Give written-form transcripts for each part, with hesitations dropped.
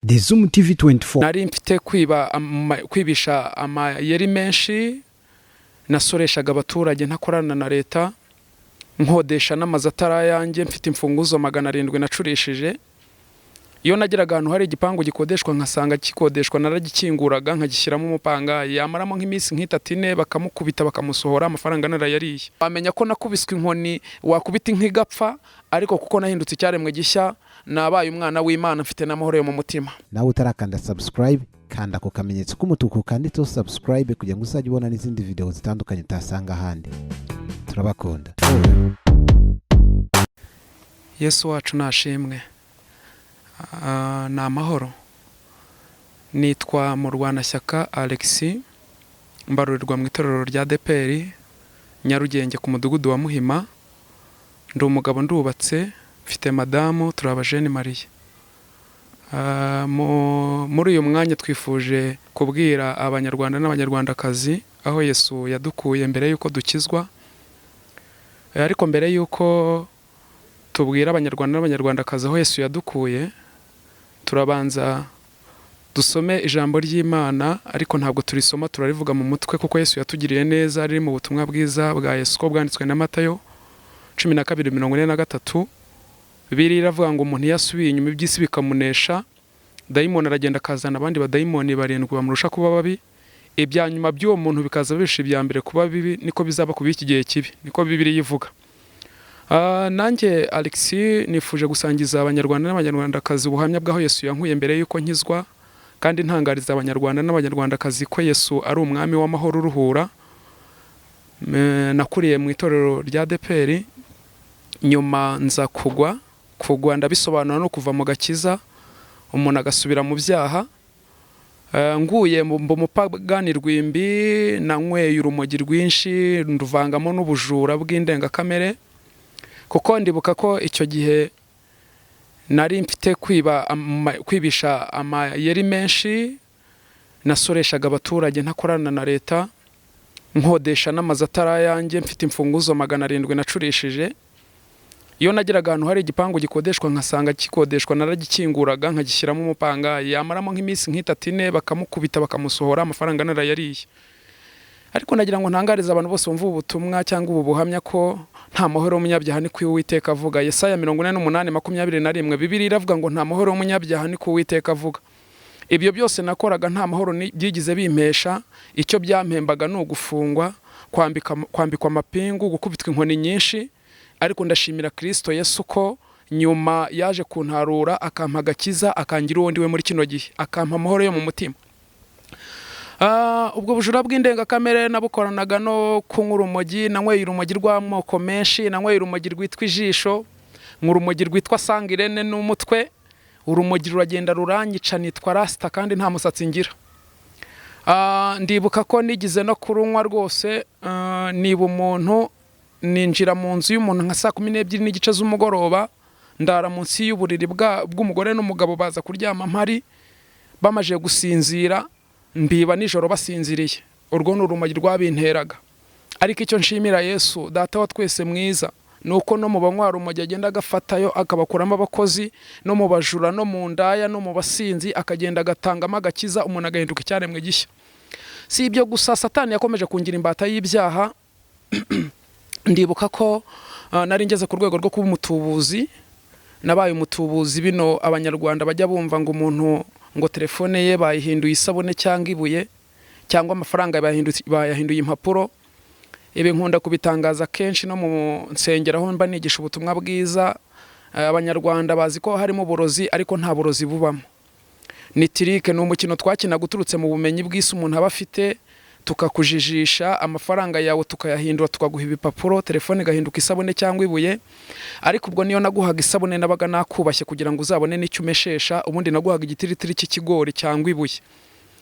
The Zoom TV 24. Nari mfite kwiba kwibisha amayeri menshi. Nasoreshaga abaturage ntakorana na leta, nkodesha n'amazu atari ayanjye, mfite imfunguzo 700 nacurishije. Iyo nageraga ahantu hari igipangu gikodeshwa nkasanga gikodeshwa, naragikinguraga nkagishyiramo umupangayi, yamaramo nk'iminsi nk'itatu ine bakamukubita bakamusohora, amafaranga narayariye. Wamenya ko nakubiswe inkoni, wakubita inka igapfa, ariko kuko nahindutse icyaremwe gishya, nabaye umwana w'Imana, mfite n'amahoro yo mu mutima. Nawe utarakanda subscribe, kanda ako kamenyetso k'umutuku kanditseho subscribe kugira ngo uzajye ubona n'izindi video zitandukanye utasanga ahandi. Turabakunda. Yesu wacu nashimwe. Ni amahoro. Nitwa Murwanashyaka Alexis, mbarurirwa mu itorero rya ADEPR Nyarugenge ku mudugudu wa Muhima. Ndi umugabo, ndubatse, mfite madamu, turi abajeunes mariés. Muri uyu mwanya twifuje kubwira Abanyarwanda n'Abanyarwandakazi aho Yesu yadukuye mbere y'uko dukizwa. Ariko mbere y'uko tubwira Abanyarwanda n'Abanyarwandakazi aho Yesu yadukuye, turabanza dusome ijambo ry'Imana, ariko ntabwo turisoma, turarivuga mu mutwe, kuko Yesu yatugiriye neza. Riri mu butumwa bwiza bwa Yesu ko bwanditswe na Matayo 12:43. Bibiliya iravuga ngo umuntu iyo asubiye inyuma, iby'isi bikamunesha, dayimoni aragenda akazana abandi badayimoni barindwi bamurusha kuba babi, ibya nyuma by'uwo muntu bikaza birusha ibya mbere kuba bibi. Niko bizaba ku b'iki gihe kibi, niko Bibiliya ivuga. Nanjye Alexis nifuje gusangiza Abanyarwanda n'Abanyarwandakazi ubuhamya bw'aho Yesu yankuye mbere y'uko nkizwa, kandi ntangariza Abanyarwanda n'Abanyarwandakazi ko Yesu ari umwami w'amahoro uruhura. Nakuriye mu itorero rya ADEPR, nyuma nza kugwa. Kugwa ndabisobanura no kuva mu gakiza, umuntu agasubira mu byaha. Nguye mba umupagani rwimbi, nanyweye urumogi rwinshi, nduvangamo n'ubujura bw'indengakamere, kuko ndibuka ko icyo gihe nari mfite kwibisha amayeri menshi. Nasoreshaga abaturage ntakorana na leta, nkodesha n'amazu atari ayanjye, mfite imfunguzo 700 nacurishije. Iyo nageraga ahantu hari igipangu gikodeshwa nkasanga gikodeshwa, naragikinguraga nkagishyiramo umupangayi, yamaramo nk'iminsi nk'itatu ine bakamukubita bakamusohora, amafaranga narayariye. Ariko nagira ngo ntangarize abantu bose bumva ubu butumwa cyangwa ubu buhamya ko nta mahoro y'umunyabyaha, ni ko Uwiteka avuga. Yesaya 48:21, Bibiliya iravuga ngo nta mahoro y'umunyabyaha, ni ko Uwiteka avuga. Ibyo byose nakoraga nta mahoro byigize bimpesha. Icyo byampembaga ni ugufungwa, kwambikwa amapingu, gukubitwa inkoni nyinshi. Ariko ndashimira Kristo Yesu ko nyuma yaje kuntarura, akampa agakiza, akangira uwo ndiwe muri kino gihe, akampa amahoro yo mu mutima. Ubwo bujura bw'indengakamere nabukoranaga no kunywa urumogi. Nanyweye urumogi rw'amoko menshi. Nanyweye urumogi rwitwa ijisho, nywa urumogi rwitwa sangirene n'umutwe. Urumogi ruragenda ruranyica, nitwa rasita kandi nta musatsi ngira. Ndibuka ko nigize no kurunywa rwose, niba umuntu ninjira mu nzu y'umuntu nka saa 12:30 z'umugoroba, ndara munsi y'uburiri bw'umugore n'umugabo, baza kuryama mpari. Bamaze gusinzira mbiba nijoro basinziriye. Urwo ni urumogi rwabinteraga. Ariko icyo nshimira Yesu Data wa twese mwiza ni uko no mu banywa urumogi agenda agafatayo akabakuramo abakozi, no mu bajura, no mu ndaya, no mu basinzi, akagenda agatangamo agakiza, umuntu agahinduka icyaremwe gishya. Si ibyo gusa, Satani yakomeje kungira imbata y'ibyaha. Ndibuka ko nari ngeze ku rwego rwo kuba umutubuzi. Nabaye umutubuzi, bino Abanyarwanda bajya bumva ngo umuntu ngo telefone ye bayihinduye isabune cyangwa ibuye, cyangwa amafaranga bayahinduye impapuro. Ibi nkunda kubitangaza kenshi no mu nsengero aho mba nigisha ubutumwa bwiza. Abanyarwanda bazi ko harimo uburozi, ariko nta burozi bubamo. Ni trick, ni umukino twakinaga uturutse mu bumenyi bw'isi umuntu aba afite, tukakujijisha, amafaranga yawe tukayahindura, tukaguha ibipapuro, telefone igahinduka isabune cyangwa ibuye. Ariko ubwo niyo naguhaga isabune nabaga nakubashye kugira ngo uzabone n'icyo umeshesha. Ubundi naguhaga igitiritiri cy'ikigori cyangwa ibuye.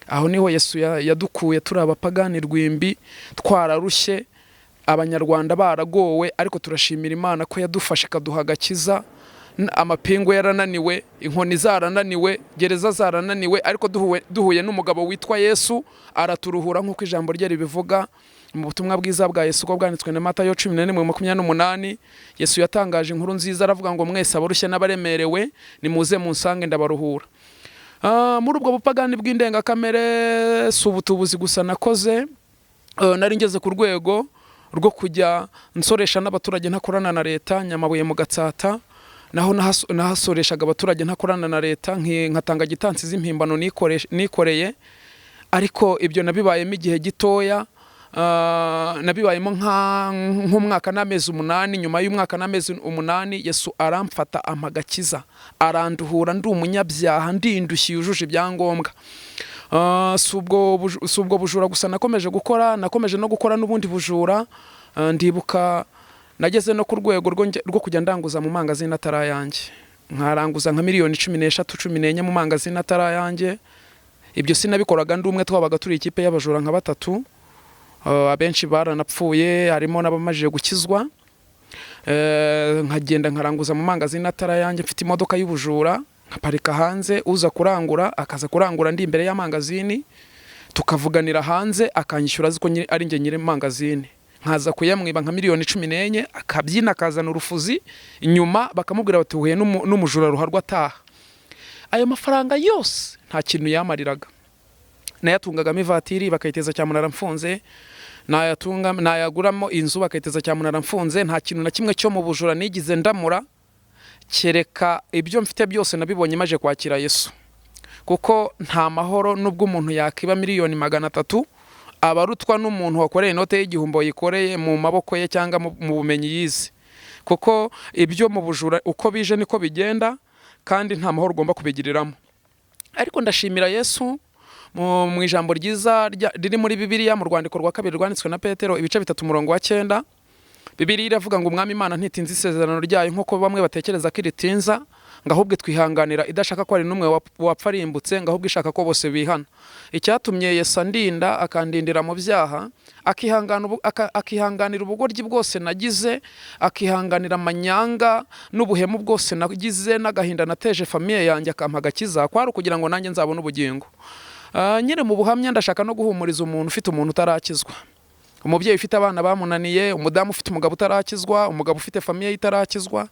Aho niho Yesu yadukuye turi abapagani rwimbi, twararushye, Abanyarwanda baragowe, ariko turashimira Imana ko yadufashe ikaduha agakiza. Amapingu yarananiwe, inkoni zarananiwe, gereza zarananiwe, ariko duhuye n'umugabo witwa Yesu araturuhura, nk'uko ijambo rye ribivuga mu butumwa bwiza bwa Yesu ko bwanditswe na Matayo 11:28. Yesu yatangaje inkuru nziza, aravuga ngo mwese abarushye n'abaremerewe nimuze munsange ndabaruhura. Muri ubwo bupagani bw'indengakamere, si ubutubuzi gusa nakoze. Nari ngeze ku rwego rwo kujya nsoresha n'abaturage ntakorana na leta. Nyamabuye mu Gatsata naho nahasoreshaga abaturage ntakorana na leta, nkatanga gitansi z'impimbano nikoreye. Ariko ibyo nabibayemo igihe gitoya, nabibayemo nk'umwaka n'amezi 8. Nyuma y'umwaka n'amezi 8, Yesu aramfata, ampa agakiza, aranduhura. Ndi umunyabyaha, ndi indushyi yujuje ibyangombwa. Si ubwo bujura gusa nakomeje gukora, nakomeje no gukora n'ubundi bujura. Ndibuka nageze no ku rwego rwo kujya ndanguza mu mangazini atari ayanjye, nkaranguza nka miliyoni 13, 14 mu mangazini atari ayanjye. Ibyo sinabikoraga ndi umwe, twabaga turi ikipe y'abajura nka batatu. Abenshi baranapfuye, harimo n'abamajije gukizwa. Nkagenda nkaranguza mu mangazini atari ayanjye, mfite imodoka y'ubujura, nkaparika hanze, uza kurangura akaza kurangura ndi imbere y'amangazini, tukavuganira hanze, akanyishyura azi ko ari njye nyiri mangazini, nkaza kuyamwiba nka miliyoni 14, akabyina, akazana urufuzi nyuma, bakamubwira bati: "Uhuye n'umujura ruharwa, ataha." Ayo mafaranga yose nta kintu yamariraga. Nayatungagamo ivatiri bakayiteza cyamunara mfunze, nayatunga nayaguramo inzu bakayiteza cyamunara mfunze. Nta kintu na kimwe cyo mu bujura nigize ndamura, kereka ibyo mfite byose nabibonye maje kwakira Yesu, kuko nta mahoro. Nubwo umuntu yakiba miliyoni 300, aba arutwa n'umuntu wakoreye inote y'igihumbi wayikoreye mu maboko ye cyangwa mu bumenyi yize, kuko ibyo mu bujura uko bije niko bigenda, kandi nta mahoro ugomba kubigiriramo. Ariko ndashimira Yesu mu ijambo ryiza riri muri Bibiliya, mu rwandiko rwa kabiri rwanditswe na Petero, ibice 3, umurongo wa 9. Bibiliya iravuga ngo: "Umwami Imana ntitinza isezerano ryayo nk'uko bamwe batekereza ko iritinza, ngo ahubwo twihanganira, idashaka ko hari n'umwe wapfa arimbutse, ngo ahubwo ishaka ko bose bihana." Icyatumye Yesu andinda, akandindira mu byaha, akihanganira ubugoryi bwose nagize, akihanganira amanyanga n'ubuhemu bwose nagize n'agahinda nateje famille yanjye, akampa agakiza, kwari ukugira ngo nanjye nzabone ubugingo. Nyine mu buhamya ndashaka no guhumuriza umuntu ufite umuntu utarakizwa, umubyeyi ufite abana bamunaniye, umudamu ufite umugabo utarakizwa, umugabo ufite famille itarakizwa.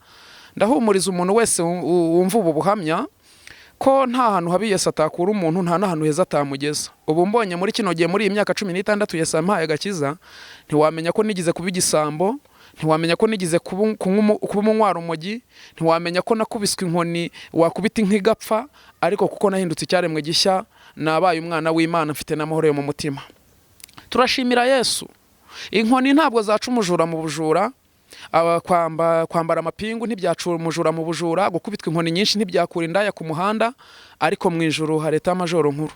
Ndahumuriza umuntu wese wumva ubu buhamya ko nta hantu habi Yesu atakura umuntu, nta n'ahantu heza atamugeza. Ubu mbonye muri kino gihe, muri iyi myaka 16 Yesu yampaye agakiza, ntiwamenya ko nigeze kuba igisambo, ntiwamenya ko nigeze kuba umunywa urumogi, ntiwamenya ko nakubiswe inkoni wakubita inka igapfa. Ariko kuko nahindutse icyaremwe gishya, nabaye umwana w'Imana, mfite n'amahoro yo mu mutima. Turashimira Yesu. Inkoni ntabwo zaca umujura mu bujura. Kwambara amapingu ntibyacura umujura mu bujura, gukubitwa inkoni nyinshi ntibyakura indaya ku muhanda. Ariko mu ijuru hari majoro nkuru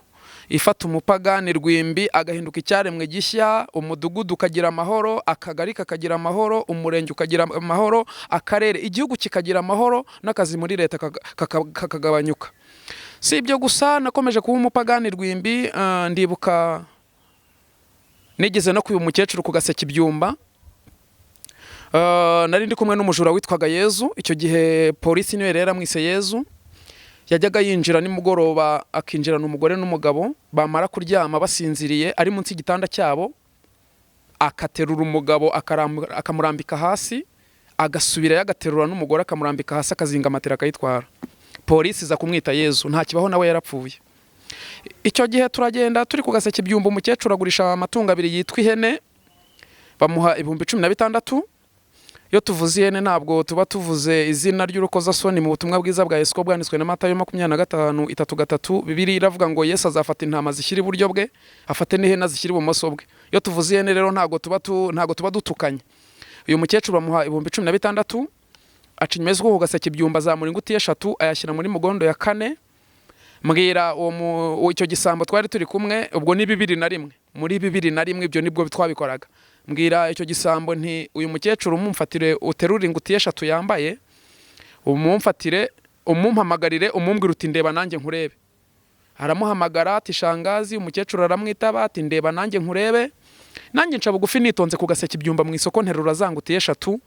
ifata umupagani rwimbi agahinduka icyaremwe gishya, umudugudu ukagira amahoro, akagari kakagira amahoro, umurenge ukagira amahoro, akarere, igihugu kikagira amahoro, n'akazi muri leta kakagabanyuka. Si ibyo gusa, nakomeje kuba umupagani rwimbi. Ndibuka nigeze no kuba umukecuru ku Gaseke ibyumba. Nari ndi kumwe n'umujura witwaga Yezu. Icyo gihe polisi niyo yari yaramwise Yezu. Yajyaga yinjira nimugoroba, akinjirana umugore n'umugabo, bamara kuryama basinziriye, ari munsi y'igitanda cyabo, akaterura umugabo akamurambika hasi, agasubirayo agaterura n'umugore akamurambika hasi, akazinga matera akayitwara. Polisi iza kumwita Yezu. Nta kibaho, nawe yarapfuye. Icyo gihe turagenda turi ku Gaseke ibyumba, umukecuru agurisha amatungo abiri yitwa ihene, bamuha 16,000. Iyo tuvuze ihene ntabwo tuba tuvuze izina ry'urukozasoni. Mu butumwa bwiza bwa Yesu bwanditswe na Matayo 25:33, Bibiliya iravuga ngo Yesu azafata intama zishyira iburyo bwe, afate n'ihene zishyira ibumoso bwe. Iyo tuvuze ihene rero ntabwo tuba dutukanye. Uyu mukecuru bamuha 16,000, aca inyuma y'isoko ku Gaseke ibyumba, azamura ingutiya eshatu ayashyira muri mugondo ya kane. Mbwira icyo gisambo twari turi kumwe, ubwo ni 2001, muri 2001 ibyo nibwo twabikoraga. Mbwira icyo gisambo nti: "Uyu mukecuru umumfatire, uterure ingutiya eshatu yambaye, umumfatire, umumpamagarire, umumbwire uti: 'Ndeba nanjye nkurebe.'" Aramuhamagara ati: "Shangazi." Umukecuru aramwitaba ati: "Ndeba nanjye nkurebe." Nanjye nca bugufi nitonze ku Gaseke ibyumba mu isoko, nterura za ngutiya eshatu,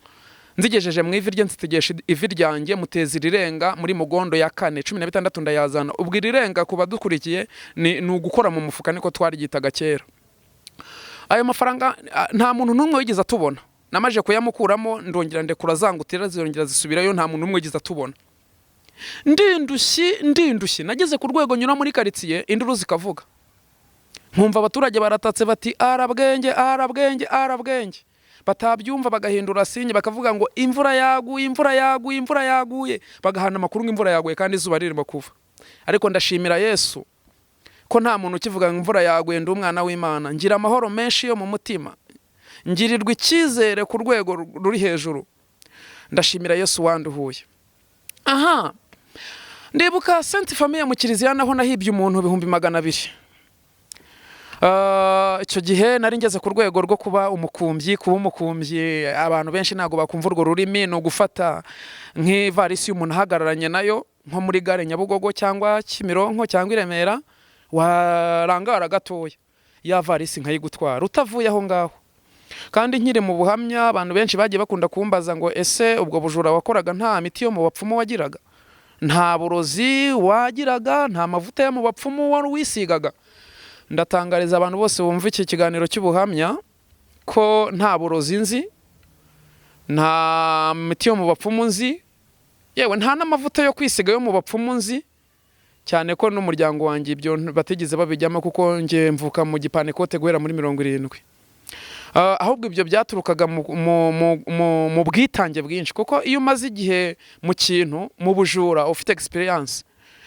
nzigejeje mu ivi rye nzitegesha ivi ryanjye, muteza irirenga muri mugondo ya kane, 16 ndayazana. Ubwo irirenga ku badukurikiye ni ugukora mu mufuka, niko twaryitaga kera. Ayo mafaranga nta muntu n'umwe wigeze atubona. Namaze kuyamukuramo, ndongera ndekura za ngutira, zirongera zisubirayo, nta muntu n'umwe wigeze atubona. Ndindushyi, ndindushyi, nageze ku rwego nyura muri karitsiye induru zikavuga, nkumva abaturage baratatse bati: "Arabwenge, arabwenge, arabwenge." Batabyumva bagahindura sinye, bakavuga ngo: "Imvura yaguye, imvura yaguye, imvura yaguye." Bagahana amakuru ngo imvura yaguye kandi izuba ririmo kuva. Ariko ndashimira Yesu ko nta muntu ukivuga ngo imvura yaguye. Ndi umwana w'Imana, ngira amahoro menshi yo mu mutima, ngirirwa icyizere ku rwego ruri hejuru. Ndashimira Yesu wanduhuye. Aha ndibuka Sainte Famille mu kiliziya, naho nahibye umuntu 200,000. Icyo gihe nari ngeze ku rwego rwo kuba umukumbyi. Kuba umukumbyi, abantu benshi ntabwo bakumva urwo rurimi, ni ugufata nk'ivarisi y'umuntu ahagararanye nayo nko muri gare Nyabugogo cyangwa Kimironko cyangwa i Remera, warangara gatoya ya varisi nkayigutwara utavuye aho ngaho. Kandi nkiri mu buhamya, abantu benshi bagiye bakunda kumbaza ngo: "Ese ubwo bujura wakoraga nta miti yo mu bapfumu wagiraga, nta burozi wagiraga, nta mavuta yo mu bapfumu wari wisigaga?" Ndatangariza abantu bose bumva iki kiganiro cy'ubuhamya ko nta burozi nzi, nta miti yo mu bapfumu nzi, yewe nta n'amavuta yo kwisiga yo mu bapfumu nzi, cyane ko n'umuryango wanjye ibyo batigeze babijyamo, kuko njye mvuka mu gipantekote guhera muri 70. Ahubwo ibyo byaturukaga mu bwitange bwinshi, kuko iyo umaze igihe mu kintu, mu bujura, ufite experience.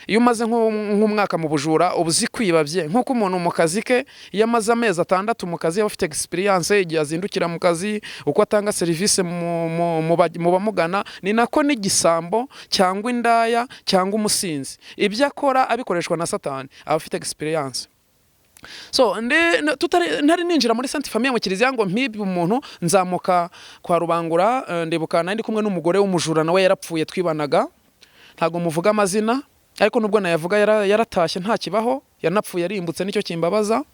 Iyo umaze nk'umwaka mu bujura, uba uzi kwiba bye, nk'uko umuntu mu kazi ke iyo amaze amezi 6 mu kazi aba afite experience, igihe azindukira mu kazi, uko atanga serivisi mu bamugana. Ni nako n'igisambo cyangwa indaya cyangwa umusinzi, ibyo akora abikoreshwa na Satani, aba afite experience. So ntari ninjira muri Sainte Famille mu kiliziya ngo mpibe umuntu, nzamuka kwa Rubangura. Ndibuka nari ndi kumwe n'umugore w'umujura, nawe yarapfuye, twibanaga. Ntabwo muvuga amazina, ariko nubwo nayavuga yaratashye, nta kibaho, yanapfuye yarimbutse, nicyo kimbabaza.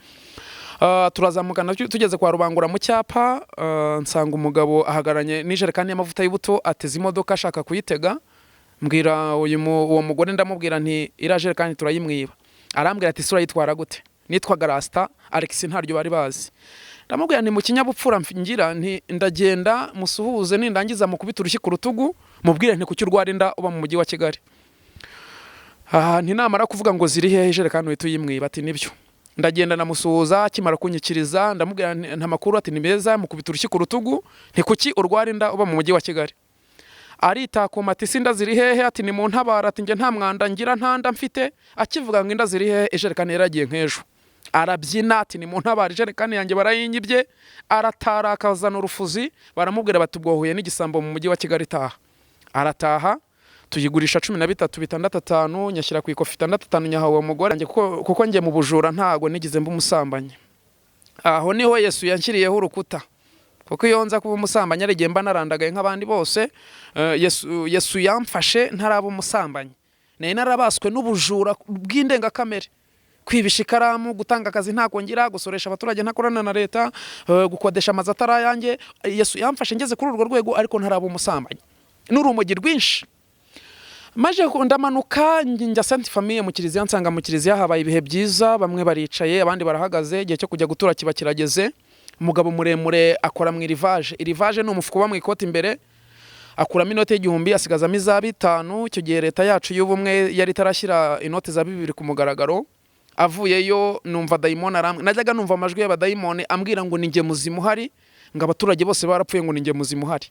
Turazamuka tugeze kwa Rubangura mu cyapa, nsanga umugabo ahagararanye n'ijerekani y'amavuta y'ubuto, ateze imodoka ashaka kuyitega. Mbwira uwo mugore, ndamubwira nti: "Iriya jerekani turayimwiba." Arambwira ati: "Isura yitwara gute?" Nitwaga Rasita Alex, ntaryo bari bazi. Ndamubwira nti mu kinyabupfura ngira nti: "Ndagenda musuhuze, nindangiza mukubite urushyi ku rutugu, mubwire nti: 'Kuki urwara inda uba mu mujyi wa Kigali?' Aha ntinamara kuvuga ngo ziri hehe ijerekani, uhita uyimwiba." Ati: "Nibyo." Ndagenda ndamusuhuza, akimara kunyikiriza ndamubwira nti: "Nta makuru?" Ati: "Ni meza." Mukubita urushyi ku rutugu nti: "Kuki urwara inda uba mu mujyi wa Kigali?" Aritakuma ati: "Si inda ziri hehe?" Ati: "Ni mu ntabara." Ati: "Njye nta mwanda ngira, nta nda mfite." Akivuga ngo inda ziri hehe, ijerekani yaragiye nk'ejo. Arabyina ati: "Ni mu ntabara, ijerekani yanjye barayinyibye." Aratara, akazana urufuzi, baramubwira bati: "Ubwo wahuye n'igisambo mu mujyi wa Kigali, taha." Arataha, tuyigurisha 13 bitandatu atanu, nyashyira ku ikofi itandatu atanu, nyahawe uwo mugore. Kuko njye mu bujura ntago nigeze mba umusambanyi. Aho niho Yesu yanshyiriyeho urukuta, kuko iyo nza kuba umusambanyi ari igihe mba narandagaye nk'abandi bose. Yesu yamfashe ntaraba umusambanyi, nari narabaswe n'ubujura bw'indengakamere: kwibisha ikaramu, gutanga akazi ntako ngira, gusoresha abaturage ntakorana na leta, gukodesha amazu atari ayanjye. Yesu yamfashe ngeze kuri urwo rwego, ariko ntaraba umusambanyi, n'urumogi rwinshi. Maje ndamanuka njya Sainte Famille mu kiliziya, nsanga mu kiliziya habaye ibihe byiza, bamwe baricaye, abandi barahagaze, igihe cyo kujya gutura kiba kirageze. Umugabo muremure akora mu irivaje. Irivaje ni umufuka uba mu ikoti imbere. Akuramo inoti y'1000, asigazamo iza 5. Icyo gihe leta yacu y'ubumwe yari itarashyira inoti za 2000 ku mugaragaro. Avuyeyo numva dayimoni arambwe, najyaga numva amajwi y'abadayimoni ambwira ngo ni njye muzima uhari, ngo abaturage bose barapfuye, ngo ni njye muzima uhari.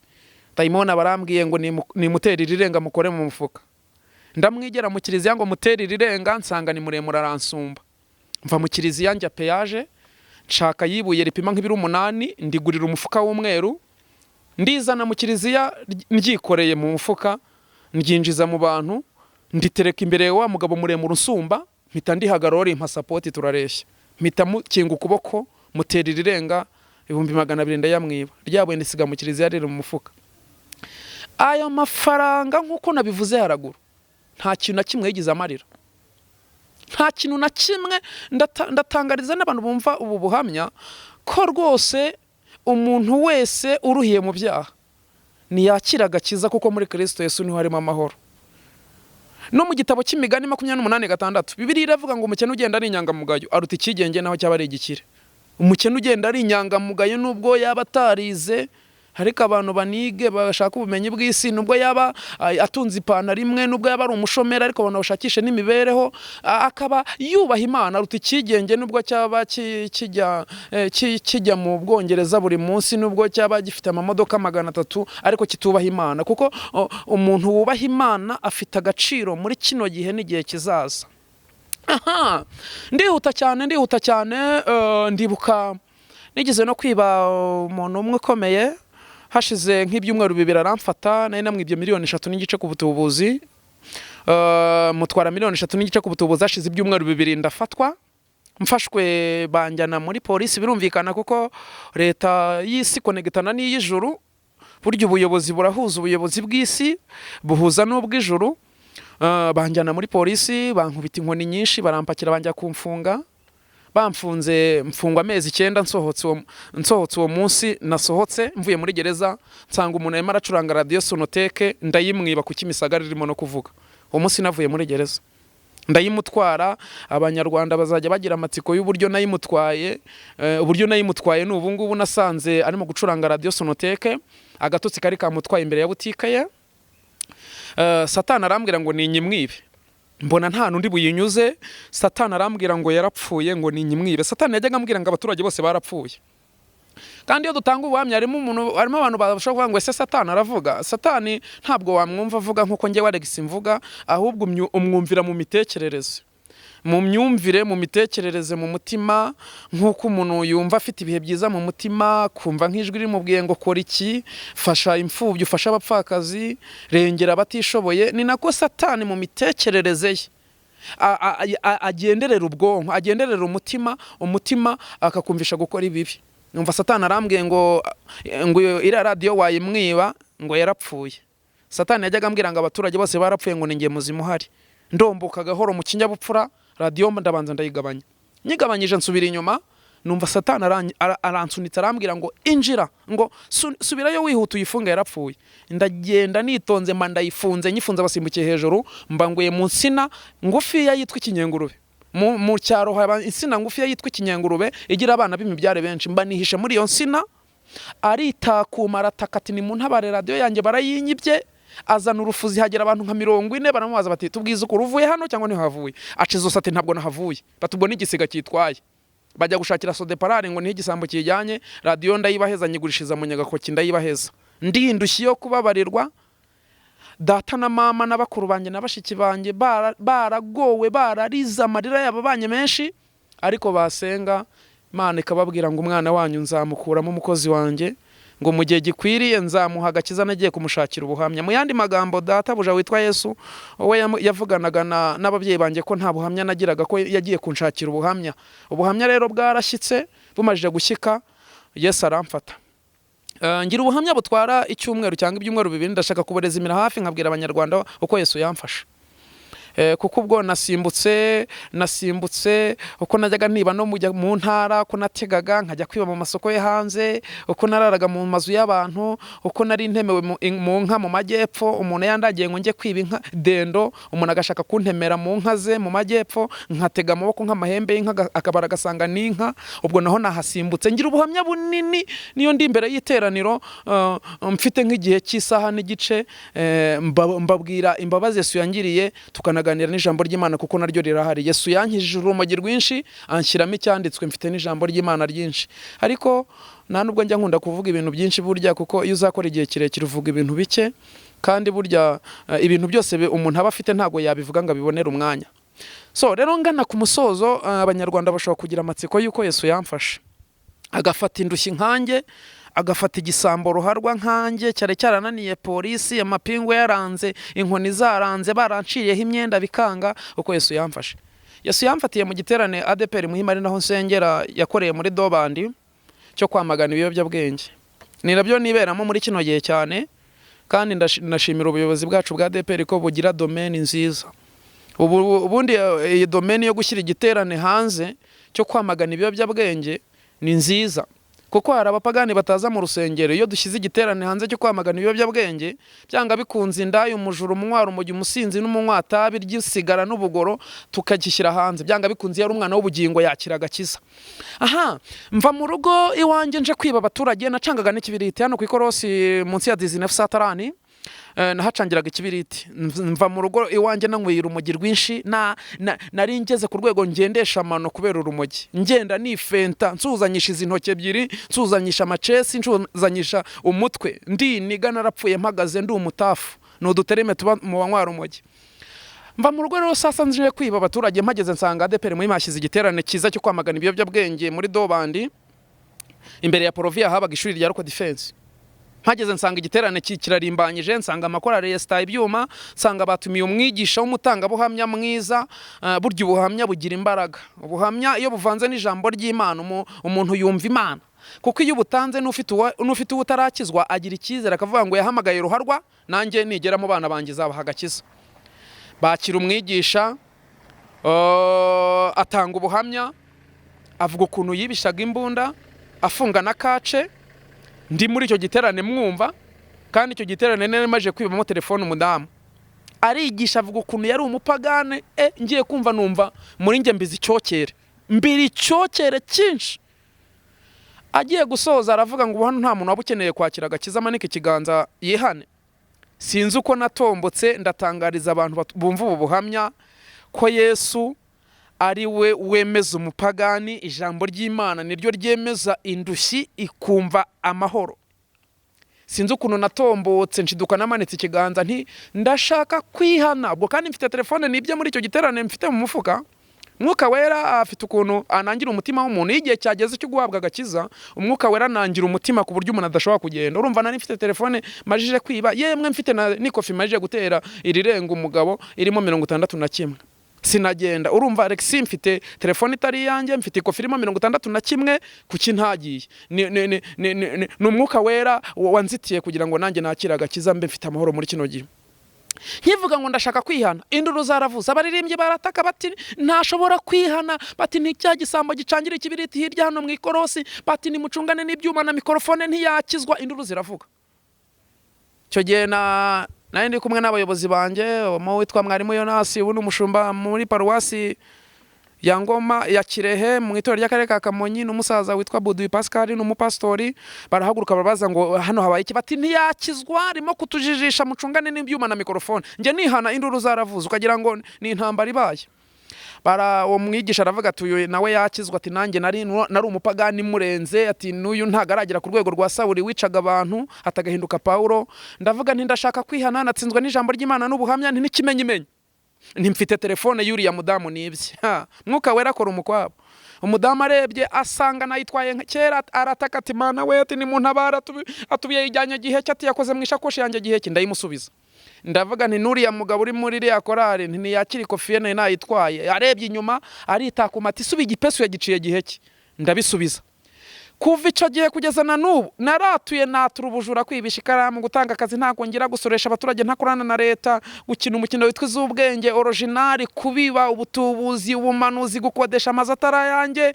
Dayimoni abarambwiye ngo nimutere irirenga mukore mu mufuka. Ndamwigera mu kiliziya ngo mutere irirenga, nsanga ni muremure aransumba. Mva mu kiliziya njya peyaje, nshaka yibuye ripima nk'ibiro 8, ndigurira umufuka w'umweru, ndizana mu kiliziya ndyikoreye mu mufuka, ndyinjiza mu bantu, nditereka imbere wa mugabo muremure usumba, mpita ndihagarara, rimpa support, turareshya, mpita mukinga ukuboko, mutera irirenga, 200,000 ndayamwiba, ryabuye ndisiga mu kiliziya riri mu mufuka. Ayo mafaranga, nk'uko nabivuze haraguru, nta kintu na kimwe yigize amarira, nta kintu na kimwe. Ndatangariza n'abantu bumva ubu buhamya ko rwose umuntu wese uruhiye mu byaha ntiyakira agakiza, kuko muri Kirisito Yesu niho harimo amahoro. No mu gitabo cy'Imigani 28:6, Bibiliya iravuga ngo: "Umukene ugenda ari inyangamugayo aruta icyigenge naho cyaba ari igikire." Umukene ugenda ari inyangamugayo, nubwo yaba atarize. Ariko abantu banige, bashaka ubumenyi bw'isi, nubwo yaba atunze ipantaro imwe, nubwo yaba ari umushomeri, ariko abantu bashakishe n'imibereho, akaba yubaha Imana aruta icyigenge, nubwo cyaba kijya mu Bwongereza buri munsi, nubwo cyaba gifite amamodoka 300, ariko kitubaha Imana. Kuko umuntu wubaha Imana afite agaciro muri kino gihe n'igihe kizaza. Aha, ndihuta cyane, ndihuta cyane. Ndibuka nigeze no kwiba umuntu umwe ukomeye, hashize nk'ibyumweru 2 aramfata. Nari namwibye 3.5 miliyoni ku butubuzi. Mutwara 3.5 miliyoni ku butubuzi, hashize ibyumweru 2 ndafatwa. Mfashwe banjyana muri polisi, birumvikana kuko leta y'isi konegitana n'iy'ijuru. Burya ubuyobozi burahuza, ubuyobozi bw'isi buhuza n'ubw'ijuru. Banjyana muri polisi, bankubita inkoni nyinshi, barampakira, banjya kumfunga. Bamfunze, mfungwa amezi 9. Nsohotse uwo munsi nasohotse mvuye muri gereza, nsanga umuntu arimo aracuranga radiyo Sonoteke, ndayimwiba ku Kimisagara irimo no kuvuga. Uwo munsi navuye muri gereza ndayimutwara. Abanyarwanda bazajya bagira amatsiko y'uburyo nayimutwaye. Uburyo nayimutwaye ni ubu ngubu: nasanze arimo gucuranga radiyo Sonoteke, agatotsi kari kamutwaye imbere ya butike ye. Satani arambwira ngo ninyimwibe, mbona nta n'undi buyinyuze. Satani arambwira ngo yarapfuye, ngo ninyimwibe. Satani yajyaga ambwira ngo abaturage bose barapfuye. Kandi iyo dutanga ubuhamya, harimo umuntu, harimo abantu bashobora kuvuga ngo: "Ese Satani aravuga?" Satani ntabwo wamwumva avuga nk'uko njyewe Alex mvuga, ahubwo umwumvira mu mitekerereze, mu myumvire, mu mitekerereze, mu mutima. Nk'uko umuntu yumva afite ibihe byiza mu mutima, kumva nk'ijwi rimubwiye ngo: "Kora iki, fasha imfubyi, ufashe abapfakazi, rengera abatishoboye," ni nako Satani mu mitekerereze ye agenderera ubwonko, agenderera umutima, umutima akakumvisha gukora ibibi. Numva Satani arambwiye ngo iriya radiyo wayimwiba, ngo yarapfuye. Satani yajyaga ambwira ngo abaturage bose barapfuye, ngo ni njye muzima uhari. Ndomboka gahoro mu kinyabupfura, radiyo ndabanza ndayigabanya. Nyigabanyije nsubira inyuma, numva Satani aransunitse, arambwira ngo: "Injira," ngo: "Subirayo wihuta uyifunge, yarapfuye." Ndagenda nitonze, mba ndayifunze. Nyifunze basimbukiye hejuru, mba nguye mu nsina ngufiya yitwa ikinyengurube. Mu cyaro haba insina ngufiya yitwa ikinyengurube, igira abana b'imibyare benshi. Mba nihishe muri iyo nsina. Aritakuma, arataka ati: "Ni mu ntabare, radiyo yanjye barayinyibye." Azana urufuzi, hagera abantu nka 40. Baramubaza bati: "Tubwize ukuri, uvuye hano cyangwa ntihavuye?" Aca izosi ati: "Ntabwo nahavuye." Bati: "Ubwo n'igisiga cyitwaye." Bajya gushakira sodeparari ngo niho igisambo kijyanye radiyo. Ndayibaheza, nyigurishiriza mu Nyagakoki, ndayibaheza. Ndindushyi yo kubabarirwa. Data na mama na bakuru banjye na bashiki banjye baragowe, bararize, amarira yabo abanye menshi, ariko basenga Imana ikababwira ngo: "Umwana wanyu nzamukuramo umukozi wanjye," ngo: "Mu gihe gikwiriye nzamuha agakiza, nagiye kumushakira ubuhamya." Mu yandi magambo, databuja witwa Yesu we yavuganaga n'ababyeyi banjye ko nta buhamya nagiraga, ko yagiye kunshakira ubuhamya. Ubuhamya rero bwarashyitse. Bumajije gushyika, Yesu aramfata. Ngira ubuhamya butwara icyumweru cyangwa ibyumweru 2. Ndashaka kuburezimira hafi, nkabwira Abanyarwanda uko Yesu yamfashe. Kuko ubwo nasimbutse uko najyaga niba no mujya mu ntara, uko nategaga nkajya kwiba mu masoko yo hanze, uko nararaga mu mazu y'abantu, uko nari ntemewe mu nka mu majyepfo. Umuntu yandagiye ngo njye kwiba inka dendo, umuntu agashaka kuntemera mu nka ze mu majyepfo, nkatega amaboko nk'amahembe y'inka, akabara agasanga ni inka. Ubwo naho nahasimbutse. Ngira ubuhamya bunini. Niyo ndi imbere y'iteraniro, mfite nk'igihe cy'isaha n'igice, mbabwira imbabazi Yesu yangiriye, tukanaganira n'ijambo ry'Imana kuko naryo rirahari. Yesu yankijije urumogi rwinshi, anshyiramo icyanditswe, mfite n'ijambo ry'Imana ryinshi. Ariko nta nubwo njya nkunda kuvuga ibintu byinshi burya, kuko iyo uzakora igihe kirekire uvuga ibintu bike. Kandi burya ibintu byose umuntu aba afite ntabwo yabivuga ngo abibonere umwanya. So rero, ngana ku musozo, Abanyarwanda bashobora kugira amatsiko y'uko Yesu yamfashe, agafata indushyi nkanjye, agafata igisambo ruharwa nkanjye cyari cyarananiye polisi, amapingu yaranze, inkoni zaranze, baranciriyeho imyenda bikanga, uko Yesu yamfashe. Yesu yamfatiye mu giterane ADEPR Muhima, ari naho nsengera, yakoreye muri Dobandi cyo kwamagana ibiyobyabwenge. Ni nabyo niberamo muri kino gihe cyane. Kandi ndashimira ubuyobozi bwacu bwa ADEPR ko bugira domaine nziza. Ubu ubundi iyi domaine yo gushyira igiterane hanze cyo kwamagana ibiyobyabwenge ni nziza. Kuko hari abapagani bataza mu rusengero. Iyo dushyize igiterane hanze cyo kwamagana ibiyobyabwenge, byanga bikunze indaya, umujura, umunywa urumogi, umusinzi n'umunywatabi ry'isigara n'ubugoro, tukagishyira hanze, byanga bikunze iyo ari umwana w'ubugingo yakira agakiza. Aha mva mu rugo iwanjye nje kwiba abaturage, nacangaga n'ikibiriti hano ku ikorosi munsi ya 19 satarani. Nahacangiraga ikibiriti. Mva mu rugo iwanjye nanyweye urumogi rwinshi, nari ngeze ku rwego ngendesha amano kubera urumogi, ngenda nifenta, nsuzanyisha izi ntoki ebyiri, nsuzanyisha amacesi, nsuzanyisha umutwe, ndiniga, narapfuye mpagaze, ndi umutafu. Ni udutereme tuba mu banywa urumogi. Mva mu rugo rero sasa nje kwiba abaturage. Mpageze nsanga ADEPR muri hashyize igiterane cyiza cyo kwamagana ibiyobyabwenge muri Dobandi, imbere ya Poroviya habaga ishuri rya Roko Defense. Mpageze nsanga igiterane kirarimbanyije, nsanga amakorali yesitaye ibyuma, nsanga batumiye umwigisha w'umutangabuhamya mwiza. Burya ubuhamya bugira imbaraga. Ubuhamya iyo buvanze n'ijambo ry'Imana, umuntu yumva Imana, kuko iyo ubutanze n'ufite uwo utarakizwa agira icyizere, akavuga ngo yahamagaye ruharwa, nanjye nigera mu bana banjye izabaha agakiza. Bakira umwigisha, atanga ubuhamya, avuga ukuntu yibishaga imbunda, afunga na kace. Ndi muri icyo giterane mwumva, kandi icyo giterane nari maje kwibamo telefone. Umudamu arigisha, avuga ukuntu yari umupagane. Ngiye kumva numva muri njye mbizi icyokere, mbiri icyokere cyinshi. Agiye gusoza aravuga ngo ubu hano nta muntu waba ukeneye kwakira agakiza amanika ikiganza yihane. Sinzi uko natombotse, ndatangariza abantu bumva ubu buhamya ko Yesu ari we wemeza umupagani. Ijambo ry'Imana niryo ryemeza indushyi ikumva amahoro. Sinzi ukuntu natombotse, nshiduka namanitse ikiganza nti ndashaka kwihana. Ubwo kandi mfite telefone nibye muri icyo giterane, mfite mu mufuka. Umwuka Wera afite ukuntu anangira umutima w'umuntu. Iyo igihe cyageze cyo guhabwa agakiza, Umwuka Wera anangira umutima ku buryo umuntu adashobora kugenda. Urumva nari mfite telefone majije kwiba, yemwe mfite na n'ikofi majije gutera irirenga umugabo irimo 61, sinagenda. Urumva Alex, mfite telefone itari iyanjye, mfite ikofi irimo 61, kuki ntagiye? Ni Umwuka Wera wanzitiye kugira ngo nanjye nakire agakiza, mbe mfite amahoro muri kino gihe. Nkivuga ngo ndashaka kwihana, induru zaravuze, abaririmbyi barataka bati ntashobora kwihana, bati ni cya gisambo gicangira ikibiriti hirya hano mu ikorosi, bati nimucungane n'ibyuma na mikorofone, ntiyakizwa. Induru ziravuga. Icyo gihe na nari ndi kumwe n'abayobozi banjye, umwe witwa Mwarimu Yonasi, ubu ni umushumba muri paruwasi ya Ngoma ya Kirehe mu itorero ry'akarere ka Kamonyi, n'umusaza witwa Buduyi Pascal, n'umupasitori. Barahaguruka barabaza ngo hano habaye iki? Bati ntiyakizwa, arimo kutujijisha, mucungane n'ibyuma na mikorofone. Njye nihana, induru zaravuze ukagira ngo ni intambara ibaye. Bara uwo mwigisha aravuga ati uyu nawe yakizwa, ati nanjye nari umupagani murenze, ati n'uyu ntago aragera ku rwego rwa Sawuli wicaga abantu atagahinduka Pawulo. Ndavuga nti ndashaka kwihana, natsinzwe n'ijambo ry'Imana n'ubuhamya, nti n'ikimenyimenyi nti mfite telefone y'uriya mudamu nibye. Ha, Mwuka Wera akora umukwabo. Umudamu arebye asanga nayitwaye kera, arataka ati Mana we, ati nimuntabara, atubiye yijyanye gihe cye, ati yakoze mu ishakoshi yanjye gihe cye. Ndayimusubiza. Ndavuga nti nuriya mugabo uri muri iriya korari, nti ntiyakira ikofi ye nari nayitwaye. Arebye inyuma aritakuma ati suba igipesu yagiciye gihe cye. Ndabisubiza. Kuva icyo gihe kugeza na n'ubu naratuye, natura ubujura, kwibisha ikaramu, gutanga akazi ntabwo ngira, gusoresha abaturage, ntakorana na leta, gukina umukino witwa iz'ubwenge original, kubiba, ubutubuzi, ubumanuzi, gukodesha amazu atari ayanjye.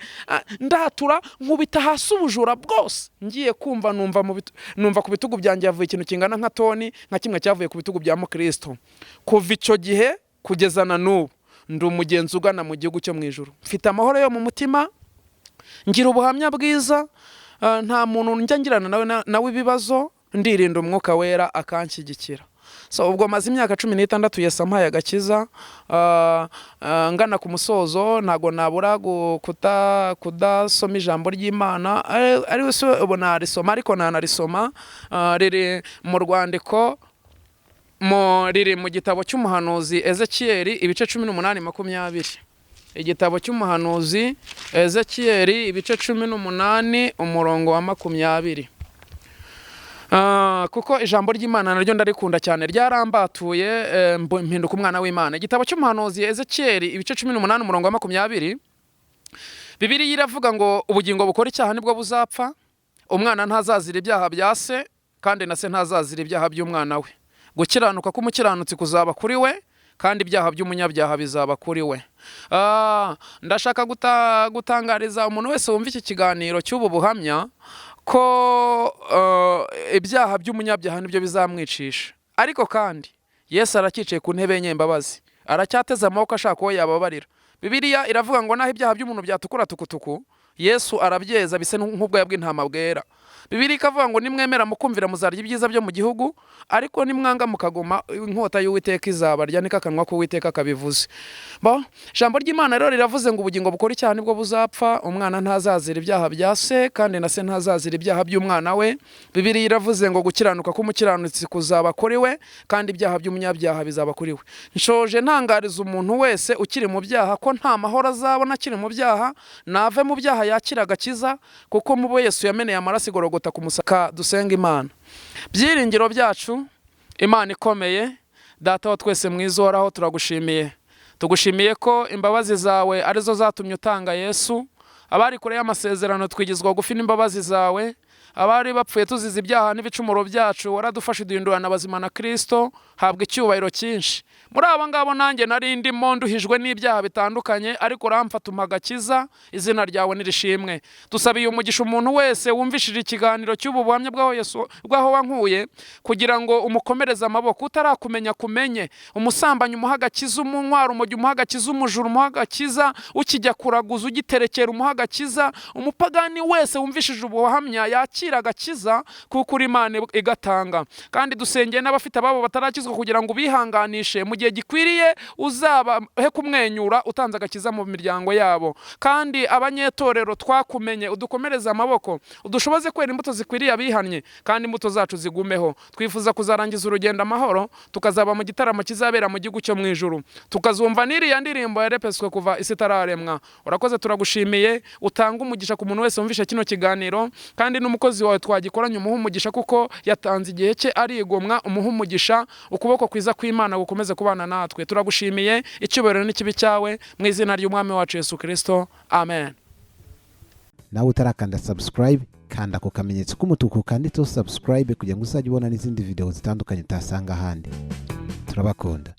Ndatura nkubita hasi ubujura bwose. Ngiye kumva numva mu numva ku bitugu byanjye havuye ikintu kingana nka toni, nka kimwe cyavuye ku bitugu bya mukristo. Kuva icyo gihe kugeza na n'ubu ndi umugenzi ugana mu gihugu cyo mu ijuru, mfite amahoro yo mu mutima, ngira ubuhamya bwiza, nta muntu njya ngirana nawe ibibazo, ndirinda, Umwuka Wera akanshyigikira. So ubwo maze imyaka 16 Yesu ampaye agakiza. Ngana ku musozo, ntago nabura kudasoma ijambo ry'Imana, ari se ubu narisoma, ariko nanarisoma. Riri mu rwandiko riri mu gitabo cy'umuhanuzi Ezekiyeli, ibice 18:20. Igitabo cy'umuhanuzi Ezekiyeli, ibice 18, umurongo wa 20. Kuko ijambo ry'Imana naryo ndarikunda cyane, ryarambatuye, mpinduka umwana w'Imana. Igitabo cy'umuhanuzi Ezekiyeli, ibice 18, umurongo wa 20, Bibiliya iravuga ngo ubugingo bukora icyaha nibwo buzapfa. Umwana ntazazira ibyaha bya se, kandi na se ntazazira ibyaha by'umwana we. Gukiranuka k'umukiranutsi kuzaba kuri we, kandi ibyaha by'umunyabyaha bizaba kuri we. Ndashaka gutangariza umuntu wese wumva iki kiganiro cy'ubu buhamya. Ko ibyaha by'umunyabyaha nibyo bizamwicisha. Ariko kandi Yesu aracyicaye ku ntebe y'imbabazi, aracyateze amaboko ashaka uwo yababarira. Bibiliya iravuga ngo naho ibyaha by'umuntu byatukura tukutuku, Yesu arabyeza bise nk'ubwoya bw'intama bwera. Bibiliya ikavuga ngo nimwemera mukumvira muzarya ibyiza byo mu gihugu, ariko nimwanga mukaguma, inkota y'Uwiteka izabarya, niko akanwa k'Uwiteka kabivuze. Bo ijambo ry'Imana rero riravuze ngo ubugingo bukora icyaha nibwo buzapfa. Umwana ntazazira ibyaha bya se, kandi na se ntazazira ibyaha by'umwana we. Bibiliya iravuze ngo gukiranuka k'umukiranutsi kuzaba kuri we, kandi ibyaha by'umunyabyaha bizaba kuri we. Nshoje ntangariza umuntu wese ukiri mu byaha ko nta mahoro azabona akiri mu byaha. Nave mu byaha yakira agakiza, kuko mu bo Yesu yameneye amaraso igorogota ku musaka. Dusenga Imana. Byiringiro byacu, Imana ikomeye, Data wa twese mwiza uhoraho, turagushimiye. Tugushimiye ko imbabazi zawe arizo zatumye utanga Yesu. Abari kure y'amasezerano twigizwa bugufi n'imbabazi zawe. Abari bapfuye tuzize ibyaha n'ibicumuro byacu, waradufashe duhindurana abazima na Kristo. Habwa icyubahiro cyinshi. Muri abo ngabo nanjye nari ndimo, nduhijwe n'ibyaha bitandukanye, ariko uramfata umpa agakiza. Izina ryawe nirishimwe. Dusabiye umugisha umuntu wese wumvishije ikiganiro cy'ubu buhamya bw'aho Yesu, bw'aho wankuye, kugira ngo umukomereze amaboko. Utarakumenya kumenye, umusambanyi umuha agakiza, umunywa urumogi umuha agakiza, umujura umuha agakiza, ukijya kuraguza, ugiterekera umuha agakiza. Umupagani wese wumvishije ubuhamya yakira agakiza, kuko uri Imana igatanga. Kandi dusengeye n'abafite ababo batarakizwa, kugira ngo ubihanganishe mu gihe gikwiriye, uzabahe kumwenyura utanze agakiza mu miryango yabo. Kandi abanyetorero twakumenye, udukomereze amaboko, udushoboze kwera imbuto zikwiriye abihannye, kandi imbuto zacu zigumeho. Twifuza kuzarangiza urugendo amahoro, tukazaba mu gitaramo kizabera mu gihugu cyo mu ijuru, tukazumva n'iriya ndirimbo yarepeswe kuva isi itararemwa. Urakoze, turagushimiye. Utanga umugisha ku muntu wese wumvishe kino kiganiro, kandi n'umukozi wawe twagikoranye umuhe umugisha, kuko yatanze igihe cye arigomwa. Umuhe umugisha, ukuboko kwiza kw'Imana gukomeze kubana natwe. Turagushimiye, icyubahiro n'ikibi cyawe, mu izina ry'Umwami wacu Yesu Kristo, amen. Nawe utarakanda subscribe, kanda ku kamenyetso k'umutuku kanditseho subscribe kugira ngo uzajye ubona n'izindi video zitandukanye utasanga ahandi. Turabakunda.